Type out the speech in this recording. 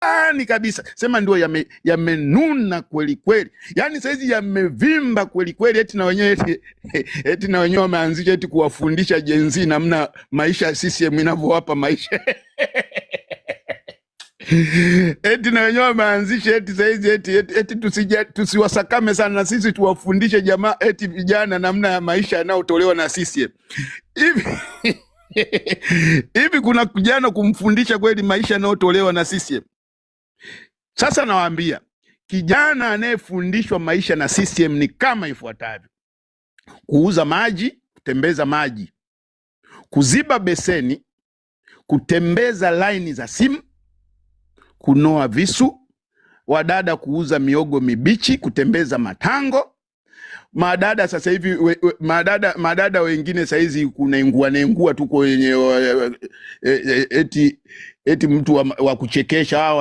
Ndani kabisa, sema ndio yamenuna kweli kweli, yaani saizi yamevimba kweli kweli, eti na wenyewe eti na wenyewe wameanzisha eti kuwafundisha Gen Z namna maisha ya CCM inavyowapa maisha. Eti na wenyewe wameanzisha eti saizi eti tusiwasakame sana na sisi tuwafundishe jamaa eti vijana namna ya maisha yanayotolewa na CCM. Hivi hivi kuna kijana kumfundisha kweli maisha yanayotolewa na CCM? Sasa nawaambia, kijana anayefundishwa maisha na CCM ni kama ifuatavyo: kuuza maji, kutembeza maji, kuziba beseni, kutembeza laini za simu, kunoa visu, wadada kuuza miogo mibichi, kutembeza matango. Madada sasa hivi madada wengine saizi kunaingua nengua tu kwenye eti mtu wa kuchekesha hawa.